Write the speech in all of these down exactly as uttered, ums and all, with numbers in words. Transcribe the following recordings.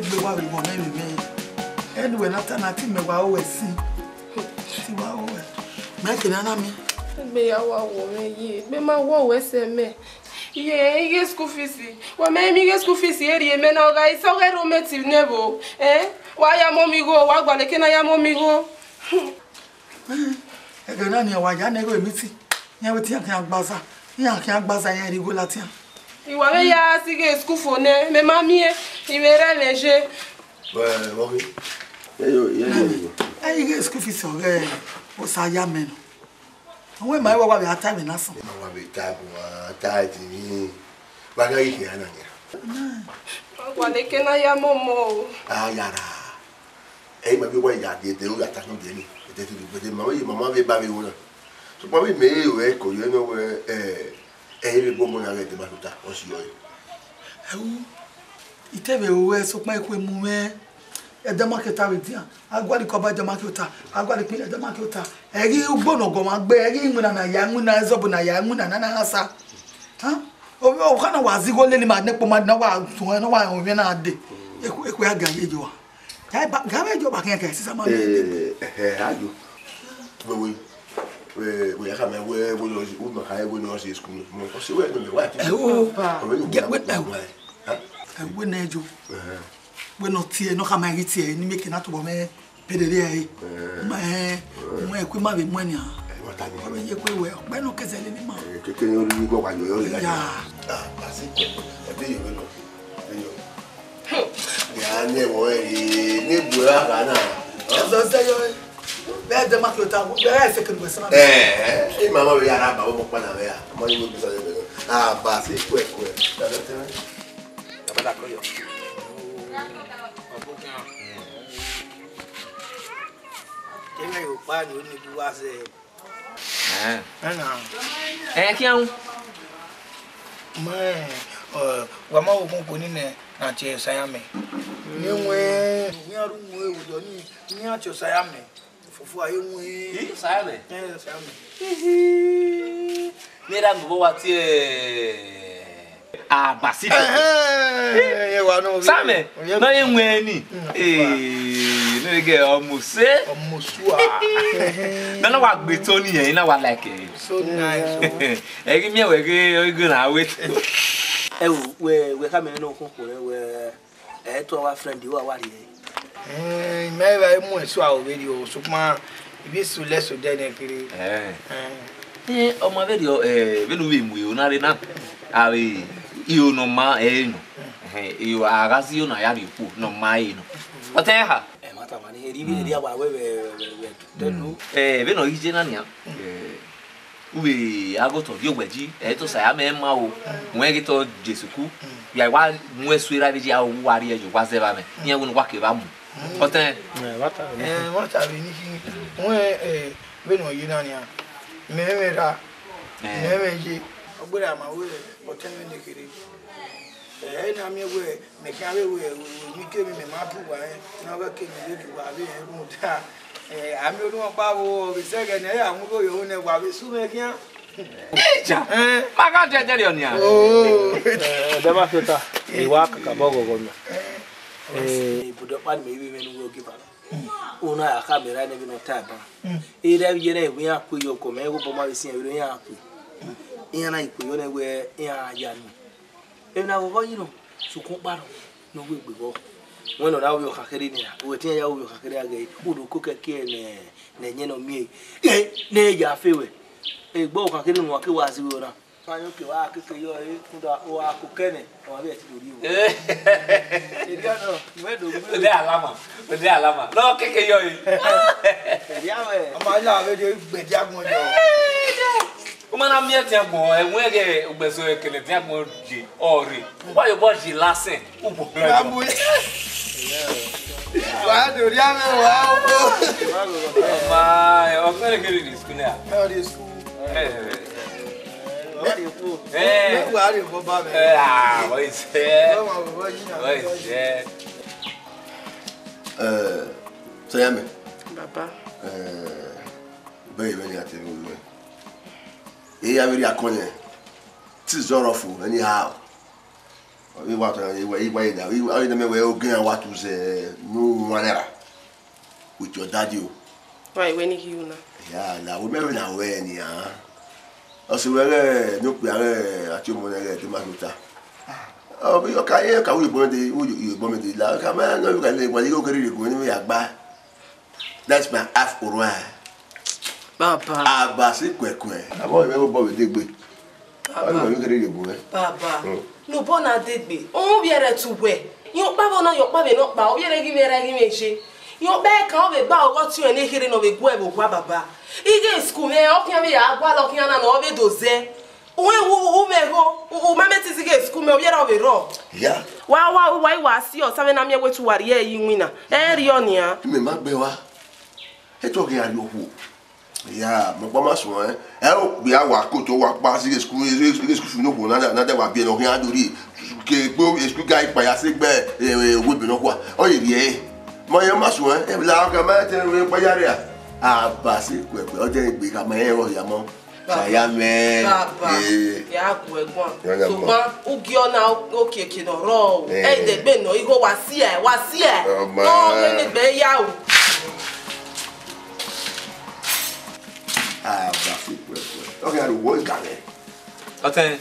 Gbe wa wi wo me mi me. Anyway, na ta na ti me wa o we si. Ti wa o we. Me ke na na mi. Gbe ya wa wo me ye. Gbe ma wo we se me. Ye, ye school fees. Wa me mi ye school fees ye ri me na o ga iso ga ro me ti ne bo. Eh? Wa ya mo mi go, wa gba le ke na ya mo mi go. Ega na ni wa ya na ego emiti. Ya we ti ya kan agbaza. Ya kan agbaza ya ri go lati ya. Iwa me ya si ge school for ne. Me ma mi e. I me re me je. Well, mommy. Yeah, yo, yeah, yo, yo. Ayi ge school fees o ge. O sa ya me no. Awon ma wa wa be ata me na san. Ma wa be ta bu wa ta ti ni. Ba ga yi ke ana ni. Wa le ke na ya mo mo. Ah, yara. Ẹ̀yin máa bí wọ́n ìyá àdìẹ tẹ ó yà tá lóde ní ètò ètò ìgbẹ́dẹ màmá yìí màmá bẹ bá mi wọ́n náà. Ṣùgbọ́n mi mèé ìwé kò yọ ẹni wẹ ẹ ẹ̀yin lè gbọ́ ọmọ náà rẹ̀ tẹ bá tó ta wọ́n sì yọ ẹ. Ẹ̀wù ìtẹ̀wé owó ẹ̀ sọpá ẹ̀kọ́ emu mẹ́ ẹ̀dá mákẹ́tà rẹ̀ díà agbárí kọ́ bá ẹ̀dá mákẹ́tà agbárí pé ẹ̀dá mákẹ́tà ẹ̀rí gbọ́nà gọ̀mọ́ gbé ẹ̀rí ìmúna náà yà ìmúna ẹ̀zọ́bù náà yà ìmúna náà náà sá. Ọ̀kan náà wà á zí wọlé ní màá nípò máa náà wà á tún ẹ̀ náà wà á òun yẹn náà dé. Ẹ̀kú ẹ̀kú yà gà yé jọ wa. Gabe jo ba ken ke sisa ma me. Eh, eh, ayo. We we we we ya ka me we we no si u ma ka we no si school. Mo ko si we me wa ti. Eh o. Papa. We no. Get we eh. Eh we na jo. Eh. We no tie no ka ma ri tie ni me ke na to bo me pedere ai. Ma eh. Mo e ku ma be mo ni a. Wa ta ni. Ko be ye ku we. Be no ke se le ni ma. Ke ke ni o ri ko wa yo yo le. Ya. Ah, ba si ko. E be yo no. Ya ne wo e ne bu ya ga na. Zo se yo. Be de ma ki o ta. Be e se ke ni we sana. Eh, e ma ma ya ra ba bo pa na be ya. Mo ni mo bi so le be. Ah, ba si ko e ko e. Ta ta ta. Ta ba da ko yo. Kí ni yóò pa ni ó ní bí wá ṣe? Ẹ na. Ẹ kí ẹ ń. Mẹ ẹ wà má wò kún kò ní nẹ nà tiẹ sáyà mẹ. Ní wọn ẹ wíyá rú wọn ẹ wò jọ ní ní àti ọ̀sáyà mẹ. Fòfò ayé wọn ẹ. Yìí sáyà mẹ. Ẹ sáyà mẹ. Ní ẹ̀dá gbogbo wa tiẹ̀. Abasi. Same na ye nwe ni. Eh, no get almost say. Almost wa. Na na wa gbe to ni yen na wa like. So nice. E gi mi e we ge o go na wait. E wo we we ka me no kun ko re we. E to our friend wa wa re. Eh, me ba mu e so a o video so kuma ibi su le so de ne kiri. Eh. Eh. Eh, ọmọ video eh video we mu yo na re na. Awe iyo no ma eh no. Eh, iyo agasi yo na ya ri ku no ma eh no. Ote ha. Eh, mata mani eri bi eri awa we we we. Denu. Eh, be no ije na ni a. Eh, Uwe agoto yo gbeji e to saya me ma o. Won e to Jesu ku. Ya wa mu esu era beji a o wa ri e yo wa ze ba me. Yen wo nu wa ke ba mu. Oten. Eh, what are Eh, what are we niki? Won eh we no yi na ni a. Me me ra. Me me je. Ogbere ama we oten me ne kere. Eh, na mi we, me kan we we we mi ke mi me ma pu wa eh. Na we ke mi we pu wa we eh mu ta. Eh, ami olu won pa wo be se ke ne ya mu go yo ne wa be su me kian. Ija. Eh. Ma ka je je oni a. Oh. Eh, de ma feta. Iwa kaka bogo go mi. Eh, budo pa mi we me nu go give am. Una ya ka me ra ne bi no ta ba. Ere ye na iwe ya ku yo ko me wo bo ma bi sin iwe ya ku. Iya na iku yo na iwe ya ya ni. E na go yi no. Su ko pa no. No we gbe go. Won no na wo yo ka kere ni. Wo ti ya wo yo ka kere age. Wo do ko ke ke ne ne nye no mi. E ne ya fe we. E gbo ka kere no wa ke wa si we na. Fa yo ke wa ke ke yo e ku da o a ku kene. O a be ti do ri o. E dia no, me do gbe. O de alama. O de alama. No ke ke yo e. E dia we. Ama na we de gbe dia mo yo. O ma na mi e ti agbon, e won e ke o gbe so e kele ti agbon je ore. Wa yo bo ji lasen. Ubo. Abu. Wa do ri ame wa o. Ma, o fere ke ni school ya. No, the school. Eh. What is school? Eh. Wa ri bo ba me. Eh, ah, what is it? What is it? Eh, so ya me. Baba. Eh, be be ni ati mi. E ya we ri akonye. Ti zoro fu anyhow. Iwa to iwa iwa ina iwa ina me we ogen wa tu se no wanera with your daddy o. Why when you na? Ya na we me na we ni a. O se we re no pe are ati omo na re de ma luta. O bi o ka e ka we bo de we bo me de la ka ma no ka le wa ni o kere ko ni me agba. That's my half Urua. Baba. Abasi kwekwe. Abo me bo me de gbe. Baba. Abo me kere de gbe. Baba. Hmm. No bona de gbe. O bi ere tu we. Yo pa bona yo pa be no pa. O bi ere gi me ere gi me je. Yo be ka o be gba o ti o ne kere no be gwe bo gwa baba. Ige school me o kian be ya gwa lo kian na no be doze. Uwe u u me go u ma me ti zige school me o yera o be ro. Ya. Wa wa wa wa si o sabe na mi we tu wari e yi wina. E ri o ni a. Me ma gbe wa. E to ge ari oku. Ya, mo pa ma so e. E o gbe awa ko to wa pa zige school zige school no ko na na de wa bi no hin adori. Ke gbo school guy pa ya se gbe e we bi no kwa. O ye ye. Mo ye ma so e. E la ka ma te we pa ya re a. Abasi kwekwe o de gbe ka ma e o ya mo. Saya me. Baba. Eh. Ya gwe gwan. Ya gwe. So gwan ugi ona okeke no ro. Eh. E de gbe no igo wa si e, wa si e. Oh, man. No, we ni gbe ya o. Ah, ba fi gwe gwe. Okay, I will go again. Oten.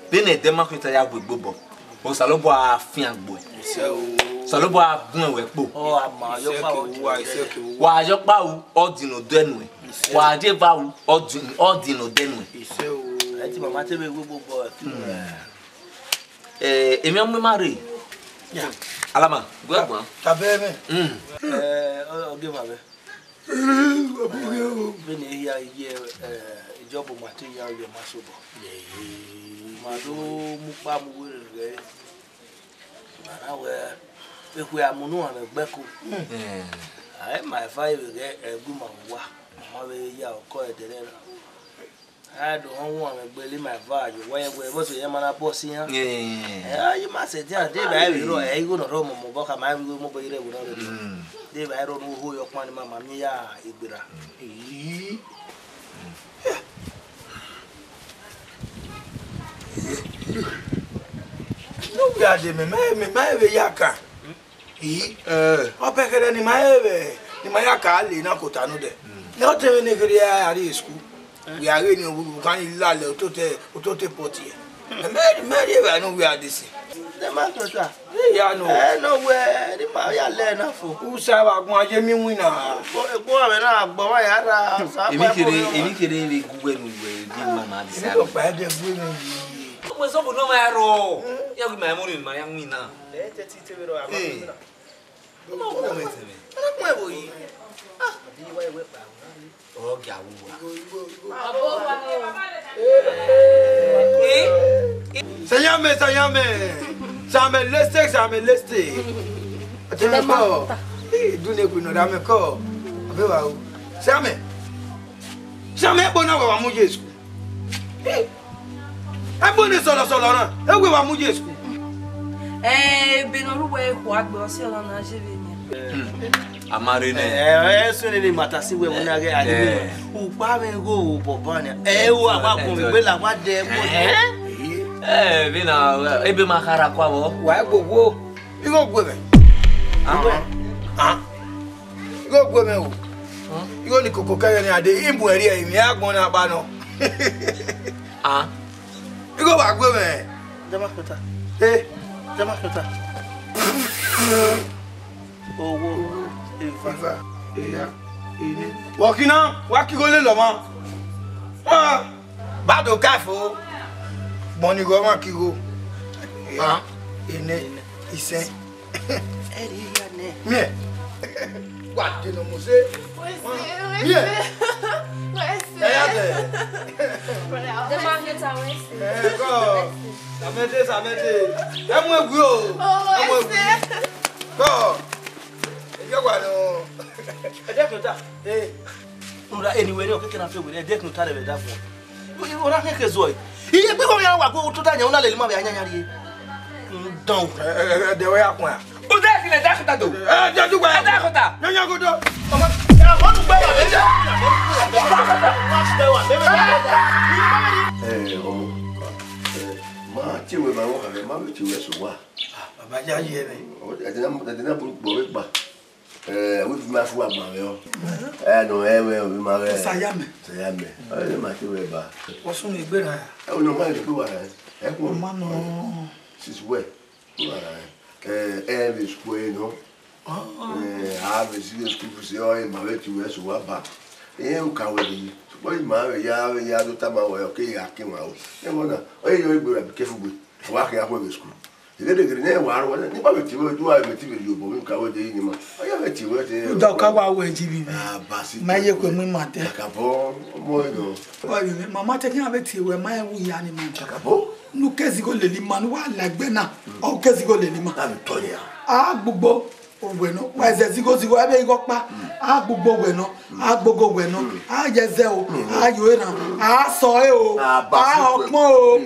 Bi ne de ma kwita ya gwe gbo bo. O salobo a fi agbo. Salobo a gun we po. Wa yo pa u odinu denu. Wa je va u odinu denu. Eti mama te be gbogbo bo. Eh, emi amu ma re. Alama, gwe gwan. Tabe me. Mm. Eh, o ge ma be. Bene ya ye, eh, ijobo ma te ya ye ma so bo. Ma do mu pa mu we re. Mara we, ekwe amunu ame gbeko. Eh. Ai, my five ge egu ma wa. Ma we ya oko edere na. Ai, do hon wa me gbele my va yo. Wa ye we bo se ye mana po si ya. Eh. Eh, ai, ma se dia de ba we ro, e go no ro mo mo bo ka ma we mo bo ire wo no ro. Mm. De ba ro no ho yo pa ni mama mi ya igbera. Eh. No, we are the me, me, me, me, we are ka. Eh. O pe kere ni ma ebe, ni ma ya ka le na ko tanu de. Na o te ne kere ya ari school. We are ni o kan la le o to te, o to te poti. Me, me, we are no, we are this. The man to ta. Ya no. Eh, no we, the man ya le na fo. U sa wa gun aje mi win na. Gbo, gbo we na gbo wa ya ra. Sa Emi pa kere, gbo. Emi kere le gu we nu we di mama di sa. Ko pa de gu mi. Mo so bu no ma ro. Ya gu ma mo ni ma ya win na. Eh. Mo ko me teme. Ara ko e bo yi. Ah. Di wa we pa. O ga wu wa. Sanyame, sanyame. Same leste, same leste. Ateme ko. Eh, dune ku no dame ko. Abe wa o. Same. Same bo na wa mu Jesu. Eh. E bo ni solo solo na. E we wa mu Jesu. Eh, be no ru we ko agbe o se lo na je be ni. Amare ne. Eh, eh, so ni mata si we wona ge ani. Eh. U pa me go bo bo ni. Eh, wa wa ko mi pe la wa de mo. Eh, bi na ebe ma kara kwa bo. Wa gbogbo. Igo gwe me. Ah. Ah. Igo gwe me o. Igo ni koko kere ni ade imbu eri e mi agbon na pa no. Ah. Igo wa gwe me. Dama kota. Eh. Dama kota. Owo. Eva. Eya. Ene. Wakina, waki go le lo ma. Ah. Bado kafo. Boni go ma ki go. Ah. Ene. Ise. Eri ya ne. Mie. Wa de no mo se. Mie. Eya de. De ma ke ta we. Eh, go. Samete, samete. E mu egwu o. E mu egwu. Go. E je gwa no. E je ko ta. Eh. Nura anywhere o keke na fe we. E je ko ta de be da fo. Ora keke zo. Iye pe ko ya wa ko to ta nya una le ma be anya nya ri. Don. Eh, eh, eh, de we akun ya. O de ki le da ko ta do. Eh, de du gwa. Da ko ta. Nya nya go do. Omo, ya mo du gbe wa be. Eh, omo. Eh, ma ti we ba wo ka be. Ma mi ti we so wa. Baba ja ye mi. O de na de na bu gbo we pa. Eh, we fi ma fu wa ma we o. Eh no, eh we o, ma we. Sayame. Sayame. Eh, ma ti we ba. O sun mi gbera. Eh, o no ma ni pe wa. Eh, ko ma no. Sis we. Wa. Eh, eh, mi school no. Eh, a be si school fi se o, eh, ma we ti we so wa ba. Eh, o ka we ni. Ko ma we ya, we ya do ta ma we o ke ya ke wa o. Eh, mo na. O ye yo igbe be careful gbe. Wa ke ya ko be school. Ege de gere ne wa ro ne ba be ti we du wa be ti be yo bo mi ka we de ni ma. O ya be ti we te. Do ka wa we ji bi. Ah, basi. Ma ye ko mi ma te. Ka bo mo yo. Wa yo mama te ki a be ti we ma e wu ya ni ma. Ka bo. Nu ke zi go le li ma nu wa la gbe na. O ke zi go le li ma. Na mi to ya. Ah, gbogbo. Ogweno, wa eze zigo zigo ebe igo pa. A gbogbo ogweno, a gbogbo ogweno, a yeze o, a yo eran, a so e o, a okpon o.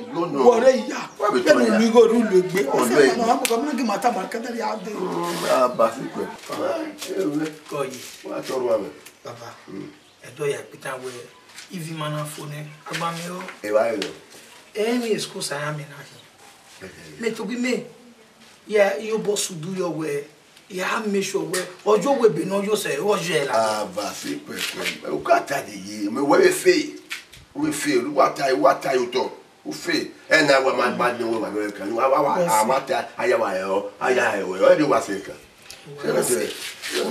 Wore iya. Benu mi go ru lu egbe. O se na na ko mi gi mata ma kedere ya de. A ba si pe. Ko yi. Wa to ru ame. Baba. Edo ya pita we. Ivi mana fone. Agba mi o. E wa yo. E mi esko sa ya mi na. Me to bi me. Yeah, you boss do your way. Yeah, make sure way. Ojo we be no yo se ojo la. Ah, va si pe pe. O ka ta de yi. Me we fe. We fe. Lu wa ta, wa ta yo to. U fe. E na wa ma ma de we ma we ka. Wa wa wa. A ma ta. Aya wa yo. Aya yo. E de wa se ka. Se se.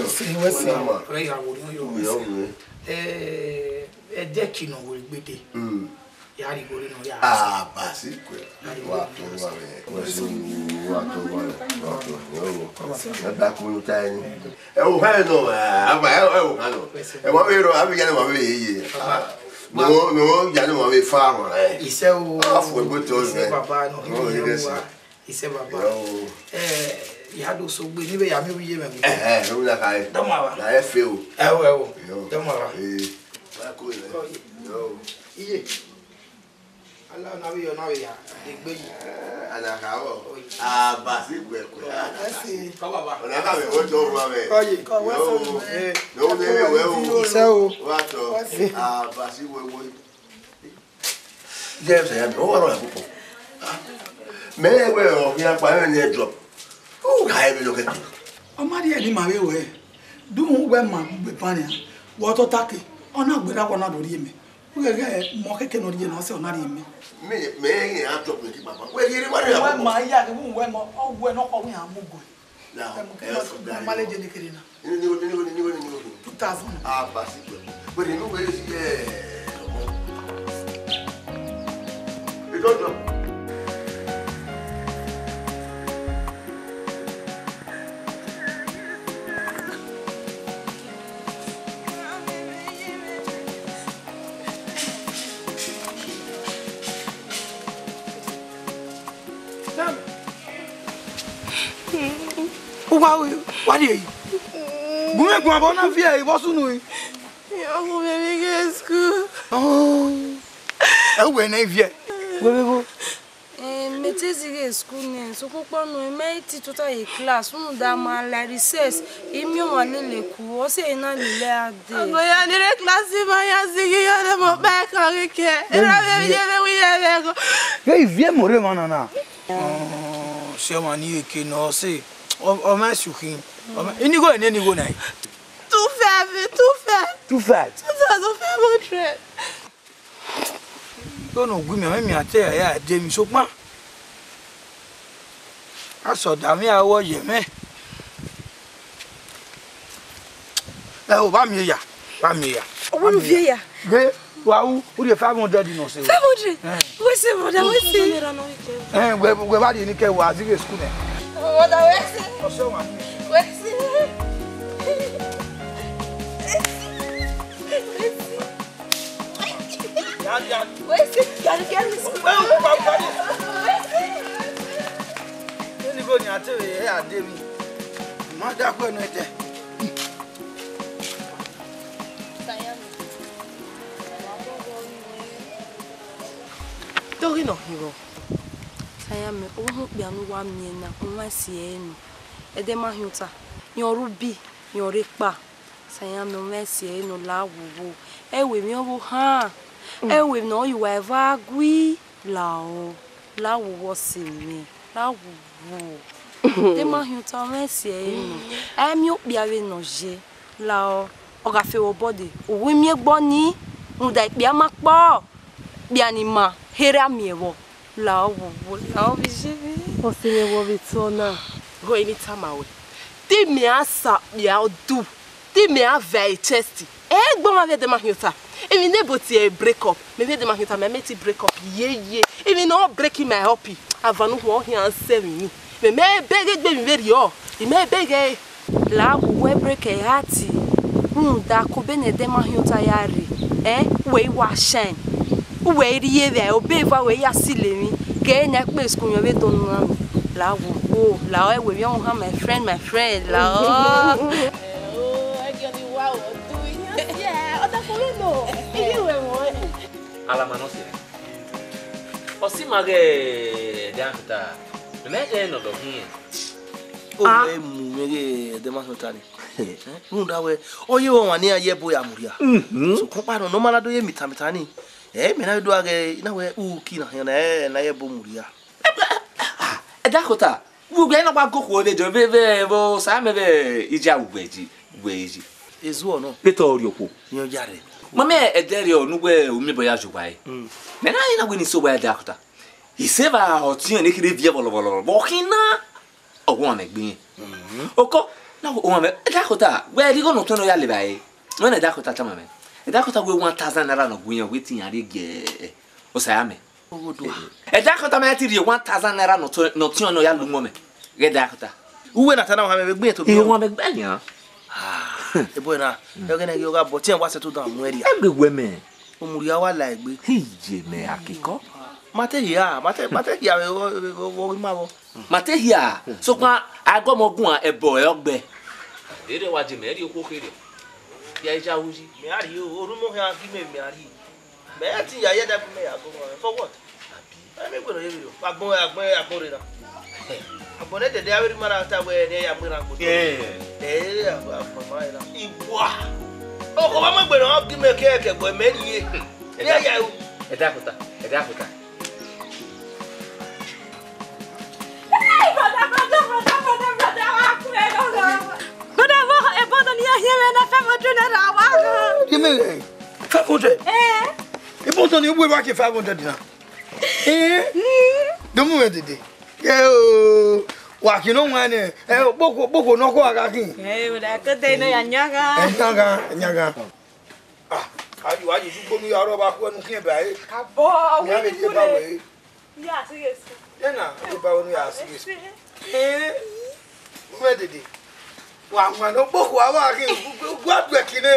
Se se. Pray ya wo yo. Yo. Eh, e de ki no we gbede. Mm. Yari gore no ya. Ah, basi kwe. Wa to wa me. Wa to wa me. Wa to. Yo. Na da ku ta ni. E o ha no. Ah, ba e o ha no. E wa we ro abi ya no wa we ye. No, no, ya no wa we fa mo. Ise o. Ah, fu e go to. Ise baba no. No, ni ke si. Ise baba. Yo. Eh, ya do so gbe ni be ya mi wiye me. Eh, eh, no na kai. Domo wa. Na e fe o. E wo, e wo. Yo. Domo wa. Eh. Ba ko le. Yo. Iye. Ala na wi yo na wi ya. De gbe yi. Eh, ana ka wo. Ah, ba si gbe ko. Ka baba. Ona ka me wo to ma me. Ko yi. Ko wo so. Eh. No, ne we wo. Ise o. Wa to. Ah, ba si we wo. James ya mi, o wa ro ya pupo. Me we o ya pa me ni drop. O ka e mi lo ke. O ma di e ni ma we we. Du mu we ma gbe pan ya. Wo to take. Ona gbe ra wo na do ri me. U ge ge mo ke ke no ri na se ona ri me. Me me ni a drop me ki baba. We ri ma ya. We ma ya ke mu we mo. O we no ko we a mu go. Now, else of that. Male je ni kere na. Ni ni ni ni ni ni ni. Two thousand. Ah, basi ko. But you know where is eh. It's all done. Wa wa de yi. Gume gun abo na fi e bo sunu yi. Yo mo be mi ke school. Oh. E we na fi e. We be bo. Eh, me te zige school ne. So ko pa no me ti tota e class. Unu da ma la recess. Imi o wa lele ku. O se na lele ade. Ago ya ni re class ma ya zigi ya de mo ba ka ri ke. Era be ye be wi ye be go. Ve vie more mana na. Oh, se ma ni eke no se. O o ma su hin. O ma ini go ne ni go na. Two five, two five. Two five. Two thousand five hundred. Tó nù gún mi, àwọn èmi àti ẹ̀yà àdé mi sópá. A sọ dàmí àwọ̀ yẹ̀ mẹ́. Ẹ ò bá mi yà, bá mi yà. Owó ló fi yà. Gbé wa wú, ó di five hundred nù sí. Five hundred? Wọ́n ṣe mọ̀dà, wọ́n ṣe. Ẹ gbẹ gbẹ bá di ní kẹ wà á sí school nẹ. Mọ̀dà wọ́n ṣe. Ọ̀ṣọ́ wà ní. Wọ́n ṣe. Wọ́n ṣe. Enigo ni ate we e ade mi. Ma da ko no ete. Tori no hiro. Sayame, o mo pe anu wa mi na, o ma si e no. Ede ma hiuta. Nyo rubi, nyo repa. Sayame, o ma si e no la wo wo. E we mi o wo ha. E we no you wa eva gui. Lao, lao wo se mi. Awu. Te ma hiota me se e no. Ai mi o kpia we no je. La o. Oga fe wo body. Owi mi egbo ni. Unda kpia ma po. Kpia ni ma. Here mi ewo. La o wo. La o bi je bi. O si me wo bi to na. Go ini tama we. Ti me asa kpia o du. Ti me ave e chest. E gbo ma ve de ma hiota. Emi ne bo ti e break up. Me ve de ma hiota me me ti break up. Ye ye. Emi no breaking my up. Avanu ho hi an se mi. Me me bege gbe mi ve ri o. I me bege. La wo we break e heart. Hmm, da ko be ne de ma hiota ya ri. Eh, we wa shine. We ri e ve o be va we ya si le mi. Ke ne pe school yo ve to na mi. La wo. Oh, la o e we yo ha my friend, my friend. La o. Oh, I get the wow. Do it. Yeah, other for no. You we mo. Ala ma no se. O si ma ge de anta. Me ge no do hin. O Ah. we mu me ge de ma so tani. Runda we. O ye wo wa ni aye bo ya muria. Mhm. So ko pa no no mala do ye mita mita ni. Eh, me na do age na we u ki na he na e na ye bo muria. Edakota, wo gbe na gba go ko ve jo ve ve bo sa me ve ija ugbeji, ugbeji. Ezu ono. Pe to ri oku. Ni o jare. Mama edere o nu gbe o mi bo ya jo gba e. Mm. Me na ina gbe ni so gba Edakota. I se va o ti ni kire vie volo volo. Bo kina. O wa me gbe. Mhm. Oko, na o wa me. Edakota, we ri go no to no ya le ba e. When Edakota tama me. Edakota we one thousand naira no gbe yan we ti yan re ge. O sa ya me. Ogodua. Edakota me ti ri one thousand naira no to no ti no ya lu mo me. Edakota. Uwe na tana wa me gbe to bi. E wa me gbe yan. Ah, e boy na. Yo gene yo ga bo ti en wa settle down mu area. Egbe we me. O muri awa la egbe. Hije me akiko. Mate ya, mate mate ya we wo wo wo ma wo. Mate ya. So pa agomogun ebo e ogbe. Ere wa je me ri oko kere. Ya ija wuji. Me ari o, orumo he agi me me ari. Me ati ya ya da me ya go for what? Abi. Ai me gboro yeri o. Agbon agbon agbon re na. Agbon ne dede aweri mara ta we ne ya mura gboro. Eh. Eh, agbon agbon ma ira. Iwa. O ko ba me gboro o gi me ke ke gbo me ni ye. Ni ya ya o. Edakota, Edakota. Hey, brother, brother, brother, brother, brother, wa ku e lo lo. Brother, wa e bodo ni aye me na five hundred naira wa. Give me five hundred. Eh. E bodo ni we wa ke five hundred na. Eh. Domu me dede. Ye o. Wa ki no wa ne. Eh, boko boko no ko aga ki. Eh, brother, ko de no ya nyaga. Eh, nyaga, nyaga. Ah, ayu ayu ju gbonu ya ro ba ku enu kin ba e. Abo, Ya awi me ni je ba kure. we. Ya si yes. Ye na, e ba onu ya si yes. Eh. Me dede. Wa ma no boko wa wa ki gwa gwa kine.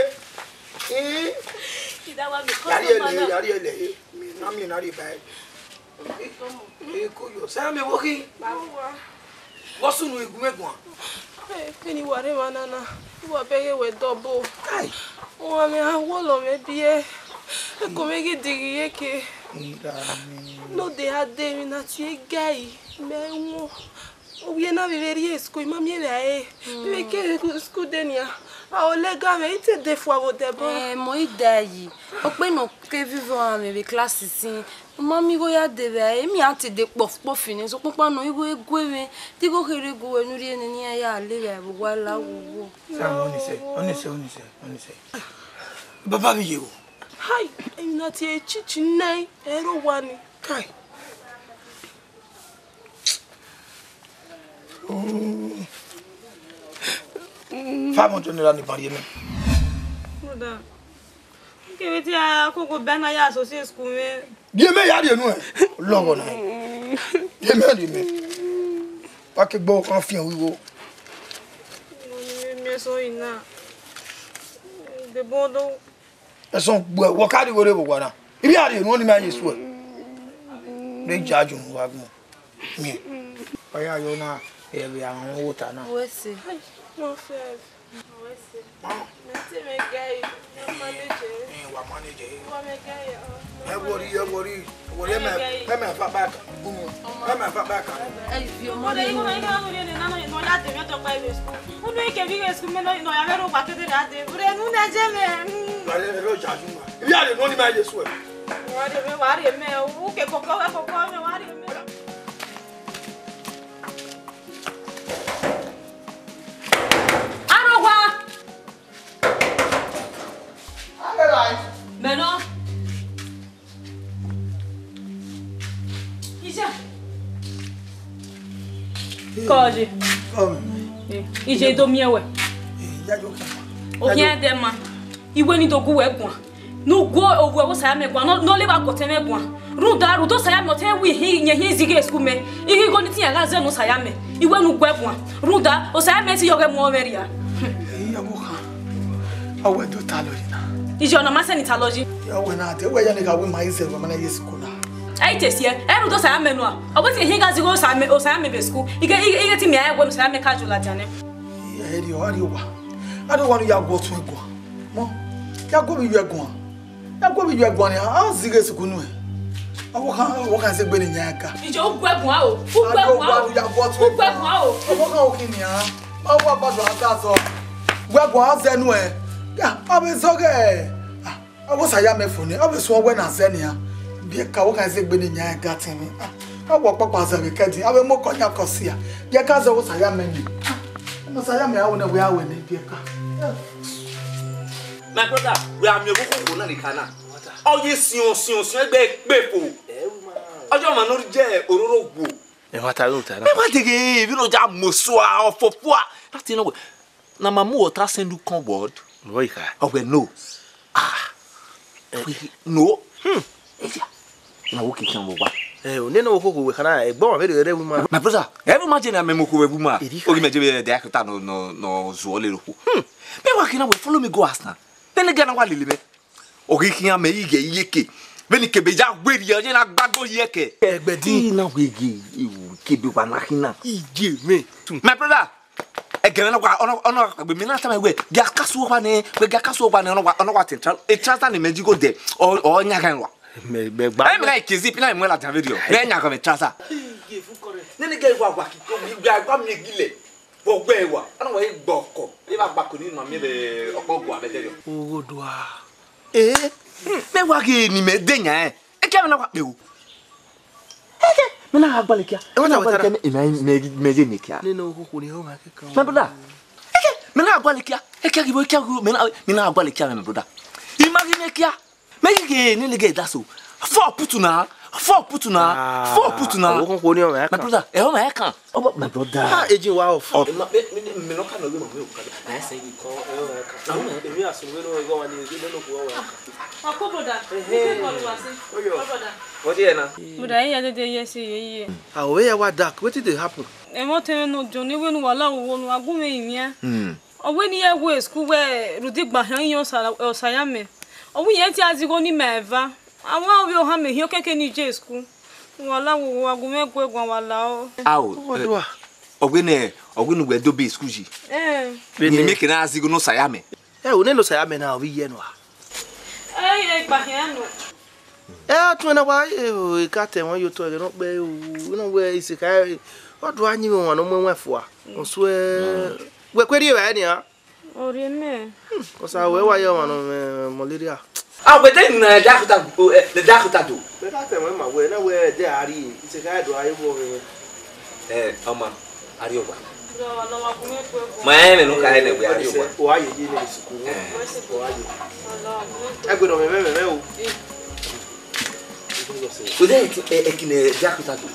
Eh. Ida wa mi ko Yari so ele, mana. yari ele. Mi na mi na ri ba e. E ko yo. Sa me wo ki. Wo sunu igu me gwan. Hey, kini ware manana. Wa bege we dobo. Kai. Wa me a wo lo me bie. E ko me gi digi ye ke. Ndani. No de ade mi na ti e gai. Me wo. O ye na viveri e sku ma mi e ve e. Me ke sku de ni a. A o le ga me ite de fu avo de bo. Eh, mo i dai. O pe no ke vivo a me ve class sin. Mami go ya de ve e mi ate de kpof kpof ni so popa no igo ego e me. Ti go kere go we nu ri ene ni ya le ve bo wa la wo wo. Sa mo ni se, oni se, oni se, oni se. Baba mi ye o. Hai, e na ti e chichi nai, e ro wa ni. Kai. Five hundred naira ni pari mi. Brother. Ke we ti a koko bana ya so si school me. Die me ya die nu e. Logo na. Die me die me. Pa ke gbo kan fi wiwo. Mo ni me so ina. De bodo. E so gbo wo ka di wo re bo wa na. Ibi a die nu ni me ye so. Re ja ju wa gun. Mi. Oya yo na e bi awon wo ta na. Wese. Mo fe. Wese. Ma. Me ti me gai. Me manage. Eh, wa manage. Wa me gai. E worry, e worry. Worry me. Me me fa back. Gumu. Me me fa back. Ai fi o Mo de imo na ino no ni na no no ya de me to pa ibe school. Unu ike bi ibe school me no no ya me ro pa kete da de. Ure nu na je me. Ba de ro ja ju ma. Ibi a de no ni ma ye so. Wa de me wa de me. U ke koko koko me wa de me. Meno. Ije. Koje. Come. Ije do miewe. Ya yo. Ohian de ma. Iwe ni dogu we gwan. Nu gwo ogu ewo saya me gwan. No, no le ba kote me gwan. Runda, rudo saya me ote wi hi, nye hi zige school me. Ihi go ni ti ya ga ze no saya me. Iwe nu gwe gwan. Runda, o saya me ti yo ge mo me ria. Iya mo kan. Awe do talo yina. Ije ona ma se ni talo ji. Ya we na de we ya ni ga we ma ize we ma na ye school na. Ai te sie. E rudo saya me no a. Obo ti hi ga zigo saya me, o saya me be school. Ige, ige, ige ti mi aye gwe no saya me ka ju la jane. Iya, eri o, ari o wa. Ari o wa nu ya gwo tun gwo. Mo. Ya gwo bi we gwan. Ya gwo bi we gwan ni. A zige school nu e. Awo kan, awo kan se gbe ni nya ka. Ije o gwe gwan o. U gwe gwan o. Ya gwo tun. U gwe gwan o. Awo kan o kini a. Ma wa ba do ata so. Gwe gwan ze nu e. Ya, abe so ge. Ah, awo saya me fo ni. Abe so we na ze ni a. Bi ka wo kan se gbe ni nya ka tin ni. Ah, awo papa ze be ka di. Abe mo ko nya ko si a. Bi ka ze wo saya me ni. Ah, mo saya me awo na we awe ni bi ka. Yeah. My brother, we are me go ko na ni kana. Oye sion sion sion egbe pe po. Ojo ma no je ororo gbo. E ma ta lo ta na. Me wa dege, bi no ja mo so a ofofo a. That thing no go. Na mamu water send you come word. Boy ka. Oh well, no. Ah. No. Hmm. Na wo kikan wo wa. Eh, o ne no ko ko we kana e gbo ma be de we ma. My brother, every man je na me mo ko we bu ma. Eri ka. O gi me je be de akota no no no zo le ro. Hmm. Me wa kina we follow me go house na. Then again na wa lele me. Ogi kiyan me ige yeke. Beni ke beja weri ya je na gbagbo yeke. Egbedi na wege iwu ke be wa na hina. Ije me. My brother. Egere na kwa ono ono be mi na ta me we. Ga kasu wa ne, we ga kasu wa ne ono wa ono wa tin tra. E tra ni me ji go de. O o nya ga wa. Me be gba. E me na ikizi pi na me la ta video. Me nya ga me tra. Ne ne ga wa wa ki ko mi ga gba mi gile. Gbogbo ẹwà, ana wọ gbọkọ, ẹ bá gbàkọ nínú àmì ẹ ọpọ ọgọ abẹjẹrẹ. Ogodua. Eh, me wa ge ni me de nya eh. E ke me na wa pe o. E ke me na agba le kia. E wa ta wa ta. Me me me je ni kia. Nínú okoko ni o ma ke kan. My brother. E ke me na agba le kia. E ke ki bo kia me na me na agba le kia, my brother. Imagine me kia. Make you get nile get that so. Four put na. Four put na. Four put na. Owo kan ko ni o me kan. My brother, e o me kan. Oh, my brother. Ah, eji wa off. Me no ka no we ma we o ka. Na say you call e o me kan. Emi asun we no go wa ni e no ko wa. Ako brother. Ko wa se. Oyo. Brother. What you na? Brother, yeah, yeah, yeah, yeah, yeah. Ah, we ya wa dark. Wetin dey happen? E mo te no jo ni we no wala wo no agun me yin. Hmm. Owe ni ye we school we rudi gba han yo sara o saya me. Owe ye ti azigo ni me va. Awon owe o ha me hi okeke ni je school. Wala wo wo agun me gwe gwan wala o. Ao. Owe ne, owe nu we do be school ji. Eh. Ni me ke na azigo no saya me. Eh, o ne no saya me na owe ye no a. Eh, eh, gba he no. Eh, atun na wa e ka te won yo to e no pe o. No we ise ka. Odo anyi me won no mo we fo a. Won so e. We kweri e wa ni a. Ori me. Kosa we wa yo won no me malaria. Ah, we dey na doctor, eh, the doctor do. Me ka te mo ma we na we dey ari, ise ka do ayi bo me. Eh, ọmọ, ari o wa. Ma e me no ka e na we ari o wa. O aye ye ni suku. O aye. E gbe no me me me o. We dey e kine doctor do.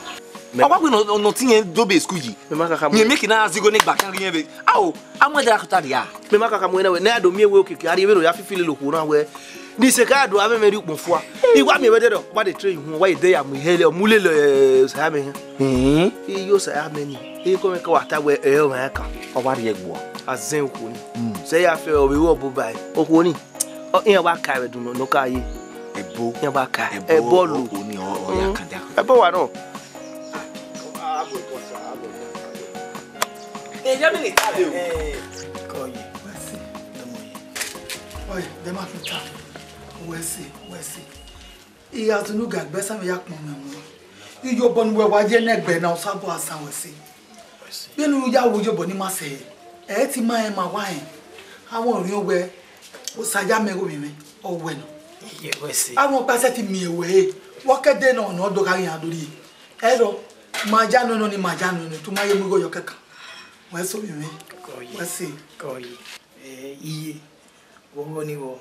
Ọkwa gbe no no tinye dobe school ji. Me ma kaka mo. Nye make na azigo ne gba kan yen be. Awo, amwe da kota dia. Me ma kaka mo na we. Na do mi ewe okeke. Ari we no ya fifili lo ko na we. Ni se ka do ame me ri pon fua. Iwa mi we de do. Wa de train hu. Wa de ya mu hele. Mu le lo saya me. Hmm. Iyo saya me ni. E ko me ka wa ta we e o me ka. O wa ri egbo. Azen ko ni. Se ya fe o be wo bo bai. O ko ni. O yen wa ka we dun no ka ye. Ebo. Yen wa ka. Ebo lo. O ni o ya kan da. Ebo wa no. Eya mi ni ta de o. Ko ye, wesi, tomo ye. Oye, de ma fi ta. Wesi, wesi. Iya tunu ga gbe sa mi ya pon mi mo. Iyo bo ni we wa je ne gbe na o sa bo asan wesi. Benu ya wo yo bo ni ma se. E ti ma e ma wa e. Awon orin owe. O sa ya me wo mi me. Owe no. Ye wesi. Awon pa se ti mi ewe. Wo kede na ona odo ka yin adori. Ero, majanu no ni majanu no, tu maye mugo yo kaka. Wa so mi mi. Koyi. Wa si. Koyi. Eh, iye. Wo ni wo.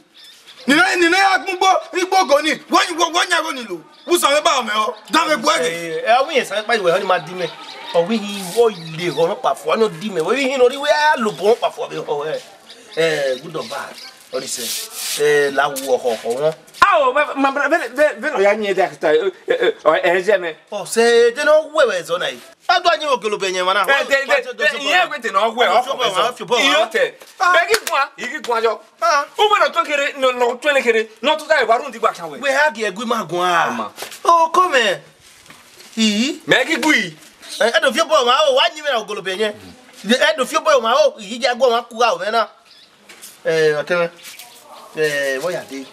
Nina, nina ya gbogbo, igbo go ni. Wọ́n, wọ́n, wọ́n yàgò nílò. Wùsàn mi bá ọmọ ẹ̀ ọ́. Dá mi gbọ́ ẹ̀gẹ̀. Ẹ, ẹ, àwọn èèyàn sáré pariwo ẹ̀ ọ́ ni máa dín mẹ́. Ọ̀wé yìí wọ́n lè hàn pàfọ́, wọ́n dín mẹ́. Wọ́n yìí lórí wẹ́ á lò bọ́ pàfọ́ mi ọ̀ ẹ̀. Ẹ, good or bad, ọ̀rẹ́ sẹ́. Ẹ, làwọ̀ ọ̀họ̀ wọn. Awo, ma, ma, ma, bẹ́ẹ̀, bẹ́ẹ̀, bẹ́ẹ̀ lọ ya nyẹ dàkítà, ẹ, ẹ, ẹ, ẹ, ẹ, jẹ́ mẹ́. Ọ̀sẹ̀, jẹ́ náà wẹ̀wẹ̀ zọ́nà yìí. Adu anyi wo golobe nye mana. Eh, de, de, de, iye egbe te na ọgwụ a, ọ fọkwa ezo. Iyo te. Be gị gwa, ị gị gwa jọ. Ah. Ụmụ na tụọ kere, nọ, nọ, tụọ kere, nọ tụta ya gbarụ ndị gbacha wee. We ha gị egwu ma gwa. Ama. O kome. Ii. Me gị gwi. Eh, edo fie bọ ma o wa nyi me na golobe nye. Edo fie bọ ma o, ii ja gwa ma ku ga o me na. Eh, oteme. Eh, wo ya de.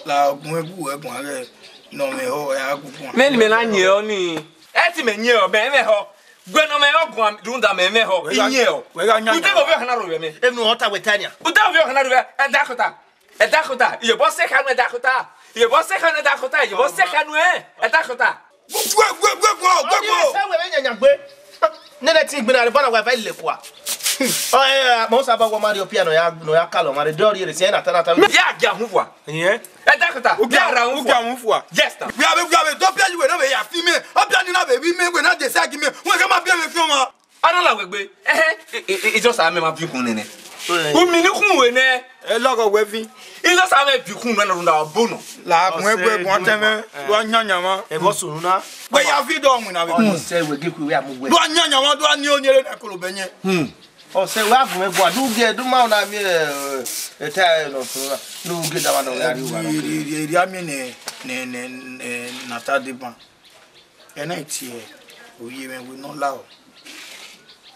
La gun egwu egwu age. No me ho ya gu gun. Me ni me na nye ọ ni. Eti me nye ọ, me me ho. Gwe no me ho gwa dunda me me ho. Inye ọ. We ga nya. Ute go be kana ro me. Enu hota wetania. Ute go be kana ro e dakota. E dakota. Iye bo se kanu e dakota. Iye bo se kanu e dakota. Iye bo se kanu e. E dakota. Gwe gwe gwe gwe gwe gwe. Ni se we me nya nya gbe. Nene ti gbe na re bana wa fa ile kwa. Oh eh, mo sa ba wa mari opia no ya no ya kalo mari dori re se na tana tana. Ya gya hu kwa. Ihe. E dakota. Uga ra hu kwa. Uga hu kwa. Yes ta. Gbe abe gbe abe do pia we na be ya fi me. Opia ni na be bi me we na de sa gi me. We ka ma bi me fi o ma. Ana la we gbe. Eh eh. Ijo sa me ma bi kun nene. Umi ni kun we ne. E logo we fi. Ijo sa me bi kun na runda bono. La kun egbe kun teme. Wa nyanya ma. E bo sunu na. We ya fi do mu na be. Ọ̀nà sẹ́ ìwé gíkú ìwé àmúwẹ̀. Do nyanya ma do ni o ni re na kolobe nye. Hmm. Ose wa fu me gwa du ge du ma na mi e ta no so na. Du ge da wa no ya ri wa. Ri ri ri ri ami ne ne ne ne na ta de ban. Ena itie oye me we no la o.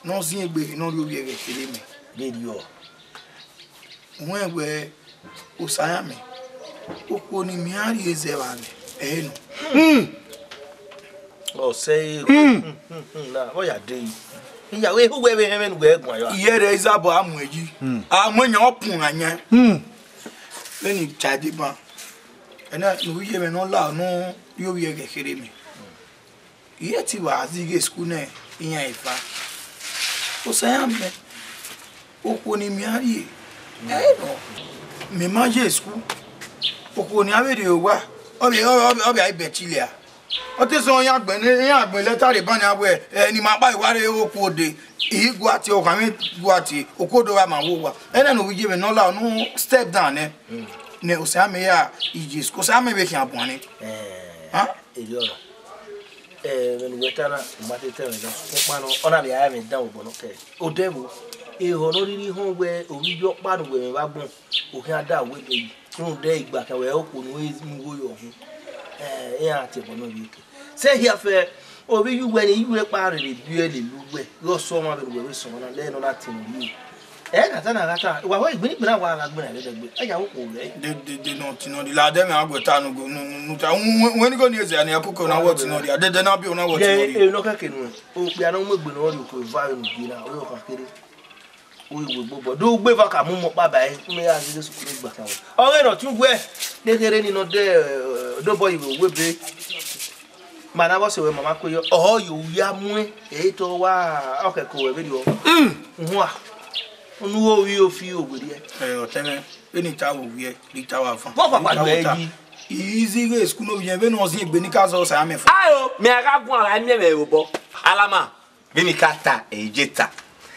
No zin egbe no ri oye ge kere me. Ge ri o. Won we osaya me. Okwo ni mi a ri eze wa me. Eh no. Hmm. O se. Hmm. Na o ya de. Iya we hu we we he me nu we gwa yo. Iye re izabo amu eji. Hmm. Amu nya opun anya. Hmm. Leni chadi ban. Ena nu ye me no la no yo ye ge kere me. Iye ti wa zi ge school ne iya ifa. Osaya me. Okwo ni mi a ri. Eh no. Me ma je school. Okwo ni a we de wa. Obi obi obi ai betilia. O te so ya gbe ni ya gbe letter de ban ya we. Eh ni ma pa iwa re okwo de. I gwa ti o ka mi gwa ti okwo do wa ma wo wa. Ena no wi je me no la no step down ne. Ne osaya me ya i je school. Osaya me be ki abon ne. Eh. Ha? Eri ọ̀rọ̀. Eh, when we tana, mate tell me, no, no, no, ona le aya me down, but okay. O devil, e ho no riri ho we, o wi yo pa no we me ba gbon. O ki ada we de. No de igba kan we o ko no e mu wo yo hu. Eh, e a te bo no bi ke. Say here fe, o wi you when you we pa re bi e le lu we. Yo so ma be we so na le no na tin you. Eh, gata na gata. Wa ho igbini gbina wa ga gbina le de gbe. E ya wo ko le. De de de no ti no di la de me agwe ta no go no no ta. When go ni eze ani akuko na wo ti no di. De de na bi o na wo ti no di. E no ka ke no. O pe ana mo gbe no ri ko va no gbe na. O yo ka kere. O iwe gbogbo. Do gbe va ka mu mo pa ba e. Me ya zi su kuru gba ka. O re no tun gwe. De kere ni no de do boy we we be. Mana bo se we mama ko yo. O yo ya mu e. E to wa o ke ko we be yo. Mm. Nwa. Onu wo wi o fi o gbe die. Eh, o teme. Eni ta wo wi e, ri ta wa fan. Bo pa pa gbe yi. Izi ge school no bi e be no zin egbe ni ka so sa me fun. Ayo, mi aga gun ara mi me obo. Alama, be mi ka ta e je ta.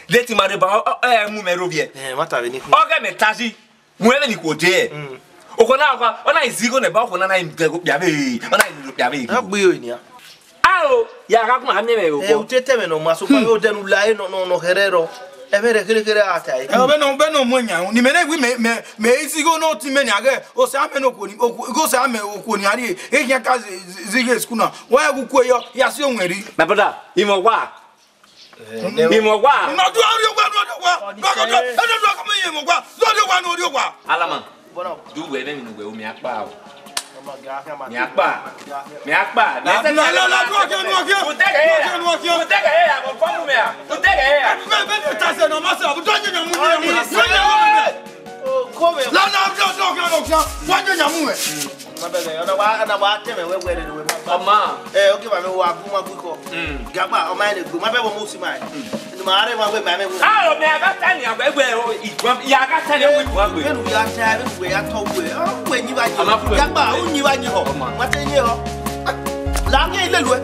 De ti ma de ba e mu me ro bi e. Eh, mata be ni ku. O ge me ta si. Mu e ni ko je. Mm. O ko na ko, o na izi go ne ba o ko na na im de go pia be. O na im pia be. Na gbe yo ni a. Ao, ya ga kuma ha mi me yo. Eh, bo. Utete me no maso pa yo denu la e no no no herero. E be re kere kere ata e. Eh, be no be no mo nya. Ni me ne wi me me me isi go no ti me nya ge. O se ame no ko ni. O go se ame o ko ni ari. E nya ka zige school na. Wa ya ku ku yo. Ya si o nweri. My brother, imo wa. Imo wa. No do ari o wa no do wa. Ba ko do. E no do ko me imo wa. Do do wa no do wa. Alama. Du we ne mi nu we o mi akpa o. Mi akpa. Mi akpa. La la la la du ke nu ke. Uteke ya. Uteke ya mo fomu me ya. Uteke ya. Be be ta se no ma se. Bu to je nyamu ni. Ko me. La la du du ke nu ke. Wa je nyamu e. Ma be be. Ona wa na wa te me we we de we ma. Oma. Eh, okay ba me wa ku ma ku ko. Mm. Gagba o ma le gbo. Ma be mo mo si ma. Ni ma re ma gbe ba me gbo. Ah, o me aga tani agbe gbe o igbo. Ya aga tani o igbo gbe. Be nu ya ta be we ya to we. O we ni ba ni. Gagba o ni ba ni ho. Ma te ni ho. La ke ile lu e.